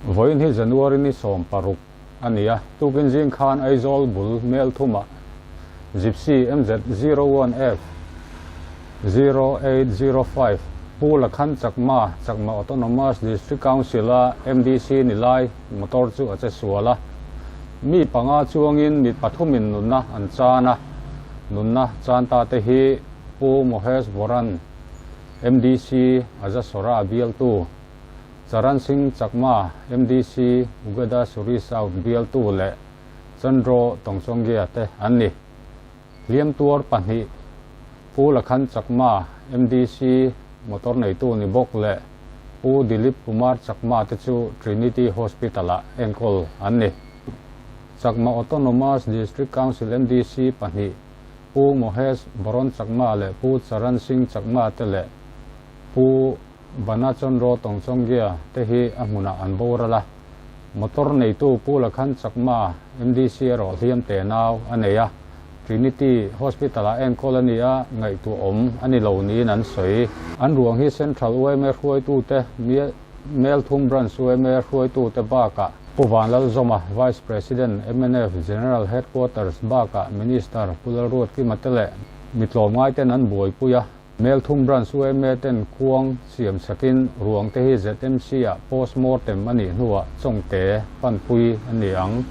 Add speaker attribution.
Speaker 1: Vawiin hi January ni 16 a ni a, tukin zing khan Aizawl bul Melthumah Gypsy MZ 01 F 0805 Pu Lakhan Chakma, Chakma Autonomous District Council-a MDC ni lai motor chu a che sual a. Mi panga chuangin mi pathumin nunna an chan a, nunna chan ta te hi Pu Mohesh Boran, MDC, Ajasora bialtu, Charan Singh Chakma, MDC, Ugada Suri South bialtu leh Chandro Tongchongia te an ni. Hliam tuar pahnih, Pu Lakhan Chakma, MDC, motor neitu ni bawk leh Pu Dilip Kumar Chakma te chu Trinity Hospital-ah enkawl an ni. Chakma Autonomous District Council MDC pahnih, Pu Mohesh Boron Chakma leh Pu Charan Singh Chakma te leh Pu Bana Chandro Tongchongia te hi a hmunah an boral a. Motor neitu Pu Lakhan Chakma, MDC erawh hliam te nau a nei a, Trinity Hospital-ah enkawl a ni a, ngaihtuahawm a ni lo niin an sawi. An ruang hi Central yma hruaitute, Melthum Branch yma hruaitute bakah Pu Vanlalzawma, Vice President, mnf General Headquarters bakah Minister Pu Lalruatkima te leh mi tlawmngaiten an buaipui a. Melthum Branch yma ten kuang siam sakin ruang te hi ZMC ah post mortem a nih hnuah chawngte panpui a ni ang.